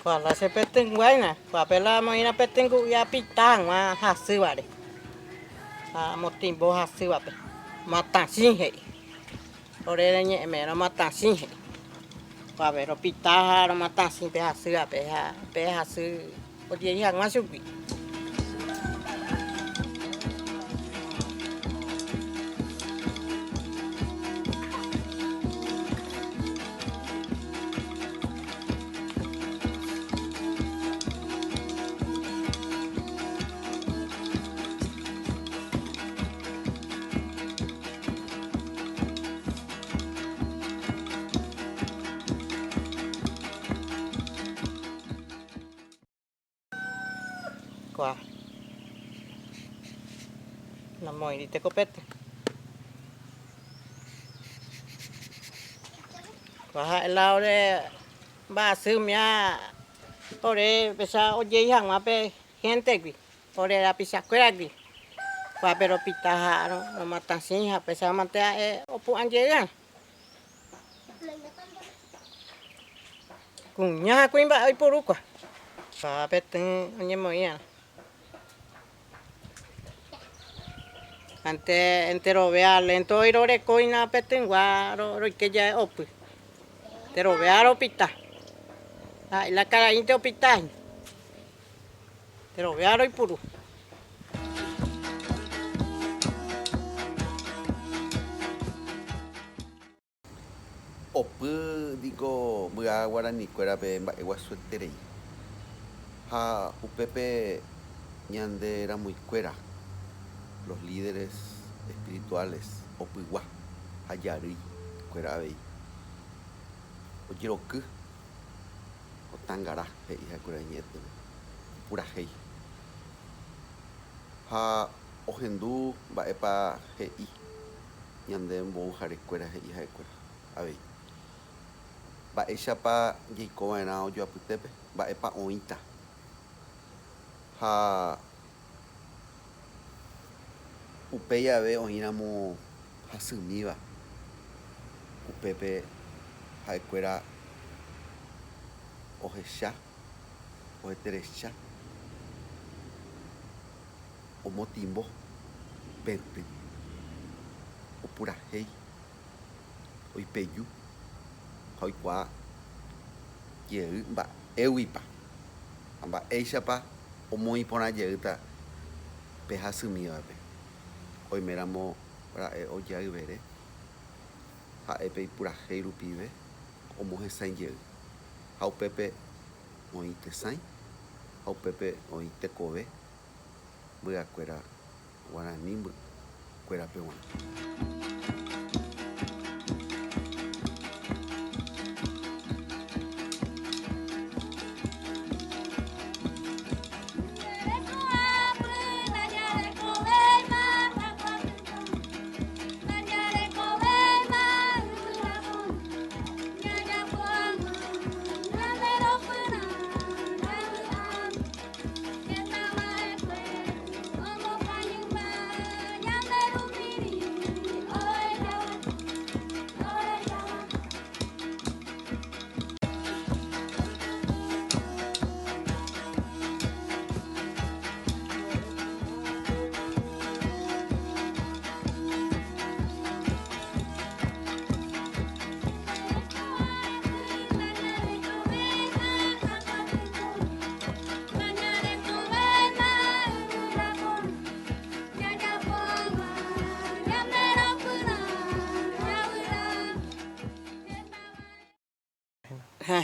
Ojalá che petỹnguáina, ko'ápe la amoĩrã petỹngu'i apita hag̃ua hasývare ha amotĩmbo hasývape. Matãchĩ he'i. Ore reñe'ẽme romatãchĩ he'i. Ko'ápe ropita ha romatãchĩ pe hasývape ha pe hasy ojei hag̃ua chugui. Kua namoĩri tekopete. Kua ha'e la ore mba'asy umía ore péicha ojei hag̃ua pe héntegui, ore rapichakuéragui. Kuápe ropita ha romatãsĩ ha péicha mante ha'e opu'ã jey. Kuña ha kuimba'e oiporu kua. Ha petỹ oñemoĩ'arã. Ante enterovea lénto oirorekóina petỹgua roike jave opy. Enterovea ropita. Ha la karaínte opita hína. Enterovea roipuru. Opy niko mbya guaranikuérape mba'eguasueterei, ha upépe ñande ramoikuéra, los líderes espirituales opygua ha jarýi kuéra avei, ojeroky otangara he'i ha'ekuéra iñe'ẽtépe, opurahéi ha ohendu mba'épa he'i. Ñande mbovyharekuéra he'i ha'ekuéra avei. Mba'éichapa jaiko va'erã ojoapytépe? Mba'épa oĩta? Ha upéi ave oĩramo hasymíva, upépe ha'ekuéra ohecha, oheterecha, Omotimbo petỹ, opurahéi, oipeju ha oikuaa jey mba'éguipa ha mba'éichapa omoĩ porã jeýta pe hasymívape. Oiméramo ra'e ojayvere, ha'e pe ipurahéi rupive omohesãi jey ha upépe oĩ tesãi ha upépe oĩ tekove. mbyjakuéra guarani mbykuérape g̃uarã.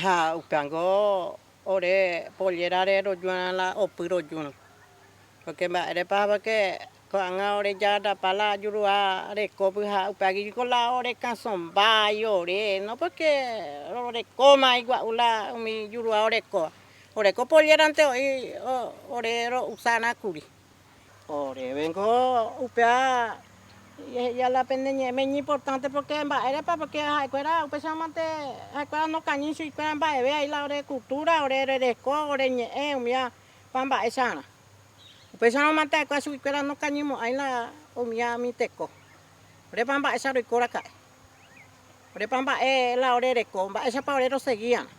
Ha upévango ore pollérare rojuarã la opy rojúrõ. Pórke mba'érepa pórke ko'ág̃a ore jarapa la jurua rekópy ha upévagui ko la ore kasõmbái ore, no pórke rorekóma igua'u la umi jurua orekóva. Oreko pollérante oĩ ore ro'usarã kuri. Orévengo upéva he'i la pene ñe'ẽme iñimportánte pórke mba'érepa, pórke ha'ekuéra upéichamante ha'ekuéra nokañýi chuikuéra mba'eve aĩ la ore kultúra, ore rereko, ore ñe'ẽ umíva pa mba'éicharã. Upéicharõmante ha'ekuéra chuguikuéra nokañymo'ãi la umíva umi teko. Orépa mba'éicha roiko raka'e. Orépa mba'e la ore reko, mba'éichapa ore roseguíarã.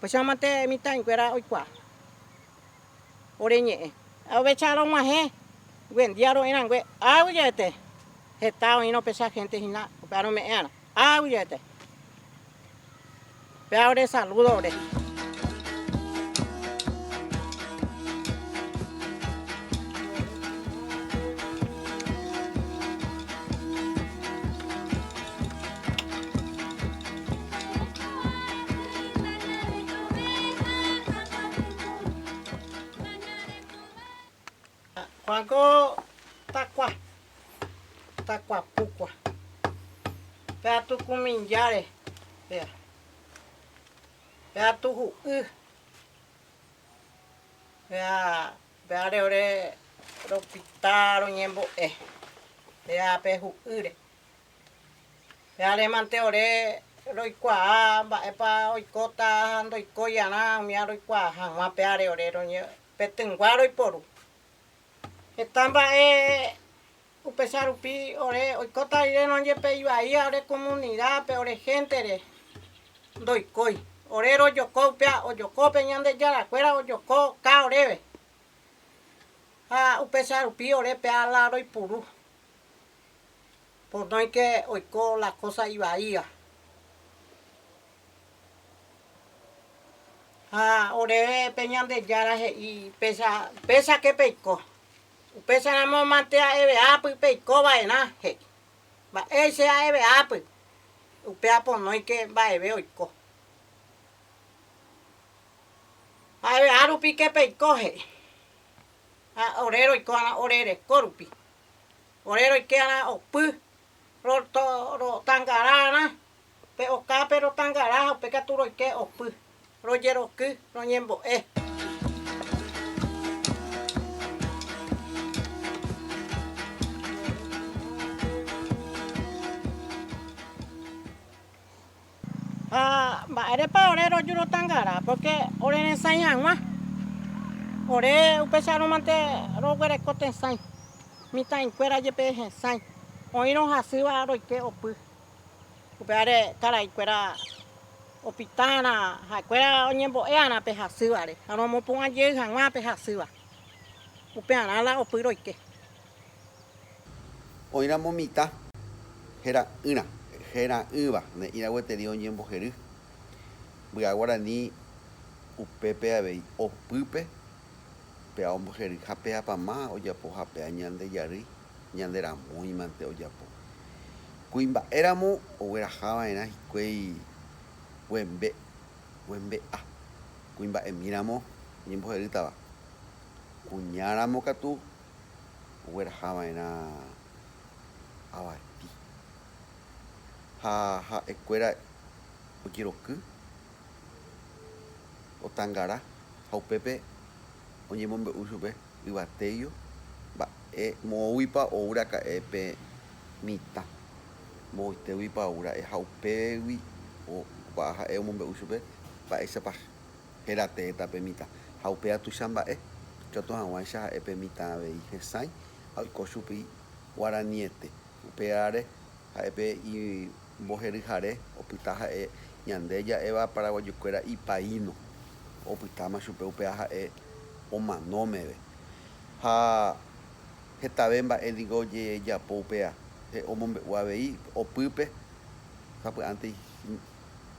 Upéicha mante mitã'ikuéra oikuaa ore ñe'ẽ. Ovecha rog̃uahẽ guendia ro'ẽrangue águi javete heta oĩrõ péicha gente hína upéva rome'ẽ'arã águi javete. Péva ore saludo ore. Juanko takua, takua pukua. Péva tukuminjáre, péva. Péva tuhu'y. Péva, pévare ore ropita roñembo'e. Péva pe hu'ýre. Pévare mante ore roikuaa mba'épa oikóta ha ndoikói arã umíva roikuaa hag̃ua pévare ore roñe pe tygua roiporu. Heta mba'e upéicha rupi ore oikóta rire jepe ivaíva ore comunidad-pe, ore gente-re ndoikói. Ore rojoko upéva ojoko pe Ñandejára kuéra ojoko ka oréve. Ha upéicha rupi ore péva la roipuru. Pornóike oiko la cosa ivaíva. Ha oréve pe Ñandejára he'i, Péicha, péichake peiko. Upéicharamo mante ha'eveápy peiko va'erã, he'i. Mba'éicha ha'eveápy, upéva ponóike mba'eve oiko. Ha'eve'a rupíke peiko, he'i. Ha ore roiko va'erã ore reko rupi. Ore roike va'erã opy, rotangara'arã. Pe okápe rotangara ha upe katu roike opy, rojeroky, roñembo'e. Ha mba'érepa ore roju rotangara? Pórke ore resãi hag̃ua. Ore upéicharõ mante roguereko tesãi. Mitã'ikuéra jepe hesãi. Oĩrõ hasýva roike opy. Upévare karaikuéra opita'arã ha'ekuéra oñembo'e'arã pe hasývare ha romopu'ã jey hag̃ua pe hasýva. Upearã la opy roike. Oĩramo mitã hera'ỹra, hera'ỹva ne'ĩra gueteri oñembohery, Mbya Guarani upépe avei opýpe péa ombohery ha péapama ojapo ha péa ñande jarýi, ñande ramói mante ojapo. Kuimba'e ramo ogueraha va'erã hikuái guembe, guembe'a, kuimba'emi ramo oñemboherýtava, kuña ramo katu ogueraha va'erã avati. Ha ha'ekuéra ojeroky, otangara ha upépe oñemombe'u chupe yvatéio mba'e moõguipa ou raka'e pe mitã, moõitéguipa ou ra'e ha upégui oikuaa ha'e omombe'u chupe mba'éichapa héra teéta pe mitã. Ha upéva tuicha mba'e, ikatu hag̃uáicha ha'e pe mitã avei hesãi ha oiko chupei guaraniete. Upévare ha'e pe imboheryhare opyta ha'e ñande ja'éva paraguayokuéra ipaíno, opytáma chupe upéva ha'e omano meve. Ha hetave mba'e niko ojejapo upéva, omombe'u avei opýpe sapy'ánte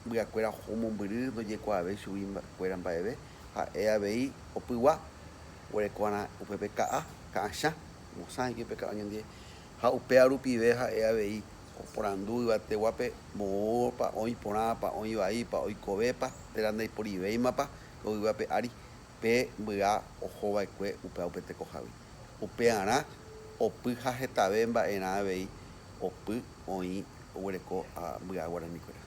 mbyakuéra oho mombyry ndojekuaavéi chugui kuéra mba'eve, ha'e avei opygua oguereko'arã upépe ka'a, ka'achã, omosã ichupe ka'a oñondive, ha upéva rupive ha'e avei oporandu yvateguápe moõpa oĩ porãpa, oĩ vaípa, oikovépa térã ndaiporivéimapa ko yvápe ári pe mbya oho va'ekue upéva upe tekohágui. Upearã opy ha hetave mba'erã avei opy oĩ oguereko mbya guaranikuéra.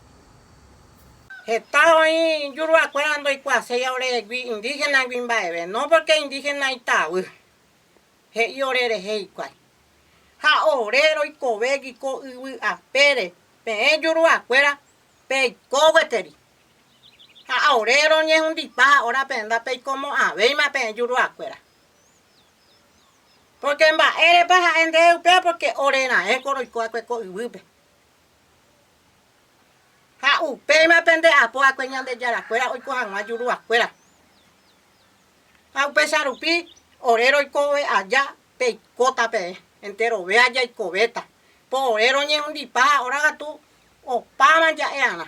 Heta oĩ juruakuéra ndoikuaaséiva orehegui indígena-gui mba'eve, no porque indígena itavy, he'i ore rehe hikuái. Ha ore roikovégui ko yvy apére, peẽ juruakuéra peiko gueteri. Ha ore roñehundipa ha óra peẽ ndapeikomo'ãvéima peẽ juruakuéra. Pórke mba'érepa ha'e ndéve upéva? Pórke ore raẽ ko roiko va'ekue ko yvýpe. Ha Ha upéima pende apo va'ekue Ñandejára kuéra oiko hag̃ua juruakuéra. Ha upéicha rupi ore roikove aja peikóta peẽ, enterove ajaikovéta. Po ore roñehundipa ha óra katu opáma ja'e'arã.